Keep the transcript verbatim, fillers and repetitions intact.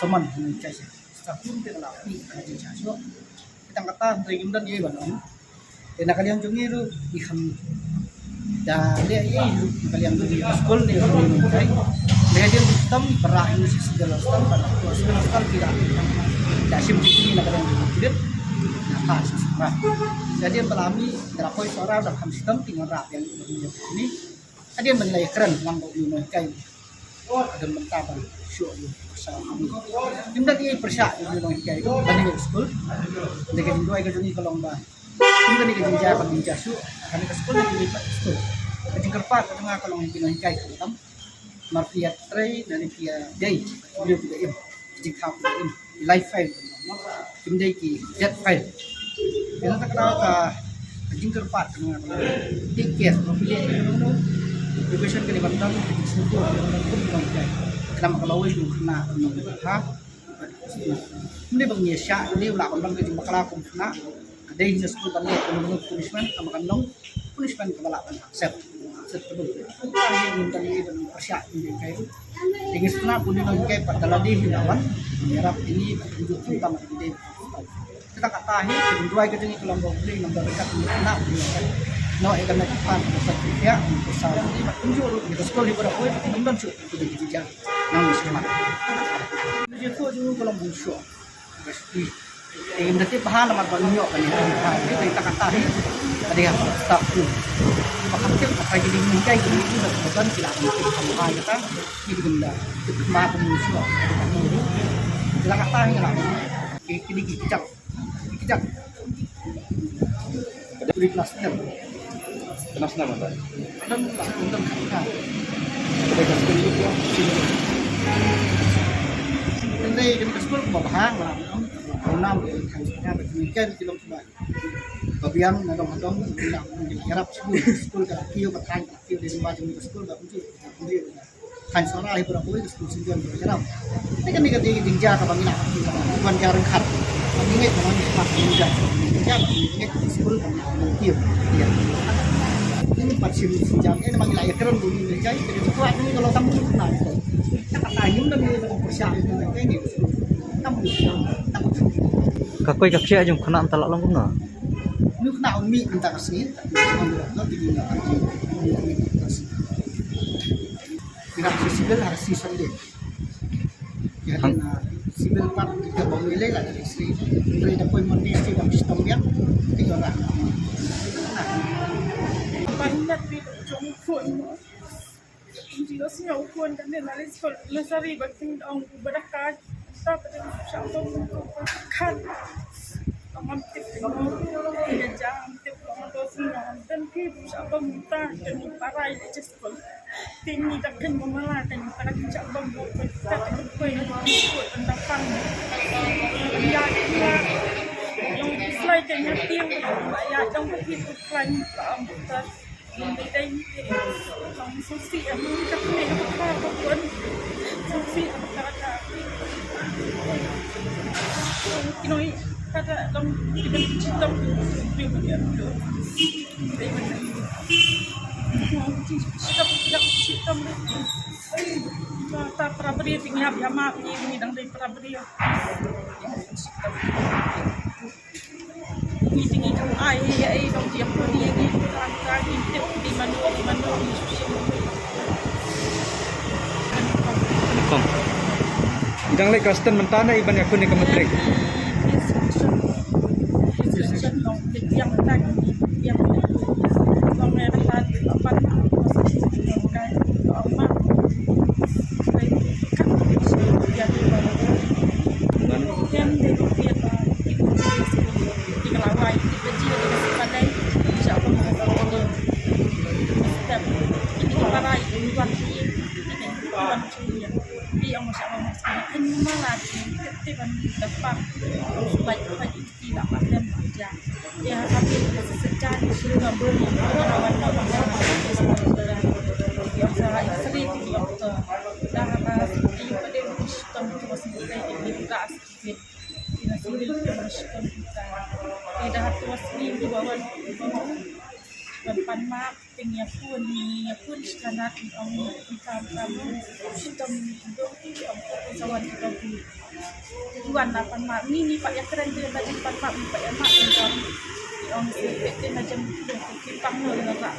Saman, sa kum te ka la pi ka jingshah shuh. Tang kata hynrei ngim don ei ban ong. Te na ka liang jong ngi ruh ngi kham da leh ei ruh na ka liang jong ngi ka skul ne ka skul ne kai. Ne ka liang jong tam para ngi si si dalam skul para skul skul skul ki da da shim jingkit na ka liang jong ngi. Na ka si si para. Jadi para mi da poi sora da kham sitam ting ra yang ni. Hadien ban leh kren lang ba u nonghikai. Hadien ban ta ban shuh ïa u pyrshah. Kim da ki pyrshah ïa u nonghikai ban ïa u skul. Da ka jingduwai ka jong ngi ka long ba kum kane ka jingjia ka jingjia shuh. Kane ka skul, kane ka skul. Ka jingkyrpad ka jong nga ka long ïa ki nonghikai ka tam. Mar phi ïa trei na ni phi ïa dei. Ki briew ki da im. Ki jingthaw ki da im. Live file. Kim dei ki dead file. Ïa kata ka daw ka jingkyrpad ka nga ka take care. Education ka dei ban don ka jingsngewthuh ka dei ban don kum ka long ïa ka. Khnang ka lawei jong u khynnah ka long ha. Ym dei ba ngi ïa shah, ym dei ba lah ban don ka jingbakla kum u khynnah. Ka dei hi na skul ban leh ka long punishment, ka ba kan long punishment ka ba lah ban accept. Accept ka dei. Ka hi ngim don ïa ban pyrshah ym dei kai. Te ngi sngewbha bun ïa ngi kai pat da lade hi na wan. Ïarap ïa ngi ba ngi ju kyntam ïa ngi dei. Kata kata hi ka jingduwai ka jong ngi ka long ba U Blei un ïarap ïa ngi na. Noh ïa ka met ka pan ka sat ka khiah ka saw ïa ngi ba kumjuh ruh ïa ka skul hi ba da poi ba kim don shuh ka jingkit jingeh. Nang sngewbha. Ka jingkit jong ngi ka long bun shuh. Ka shuh. Te ngim da tip bha namar ba ngi ïoh kane ka bha. Te kata kata hi ka dei ha staff tu. Ba kham tip ba ka jingkit jingeh ka dei ba ban ki la ban tip bha kata. Ki dei da tip ma ka mun shuh. Ki la kata hi la. Ki ki dei ki jam. Ki jam. Ka dei klas enam. Klas enam apa? Enam lah, enam kata. Ka dei klas enam tu. Ka dei klas enam ba bha lah. Enam kan sebenarnya bagi kan kita Ba biang na dong dong na dong ïarap skul, skul ka la kiew, ba thaiñ ka la kiew, dei sumba jong ka skul ba kumjuh kumjuh. Thaiñ Sohra hi ba la poi ka skul Saint John ba ïarap. Te kane ka dei ka jingjia kaba ngi la ban ïa ryngkat. Ba ngi ngeit ba ngi khmat jingjia, jingjia ba ngi ngeit ba skul ba ngi la kiew. Ïa. Ngi pat shim Saint John, eh, namar ngi la ïa kren ba ngi ngeit jai, te ka kwah ngi ka la tam na. Ka ta ngim da ngi da pyrshah ngi ngeit ngi skul. Tam ngi tam. Ka koi ka khiah jong khynnah mynta la long kumno? Ngi khynnah un mih mynta ka sngi. Ngi khynnah civil ha ka sngi Sunday. Ïa, hang, na civil part kita ba mih lei la dari sini. Dari da poi Monday sini ba mih sitong biang. Tiga orang. Banyak di jong phone. Jong sñiaw u khun kane na leit skul nursery ba kin ong u ba da kai. Ta ba dang sha bam u khun. Ong ngam tip ong ong ja ngam tip ong to sñiaw ngam tip ki sha bam ta kan parai leit skul. Te ngi da kan mala kan ta kan sha bam u khun ta kan poi kan poi kan da pang. Ya ya. Ong slai kan ya tiang ba ya dong ki slai ba ong ta. Ta para bri ting ya biama ni ni dang dei para bri. Ni tingi tu ai ai dong dia pun dia ni tu antara ni tu di mana di mana ni sushi. Kong. Idang leh Kristen mynta na iban ïa kane ka matric. Yang tadi yang Ban pan map, te ngi ïa pun, ngi ïa pun sha ka nat, ngi ong, ngi ong, shitom ngi dong, ngi ong, ko sa wan ki dong ki. Ngi wan na pan map, ngi, ngi pat ïa kren te na jing pan map, ngi pat ïa map, ngi ong, ngi ong, se pet te na jing ki dong ki pang no, ïa la.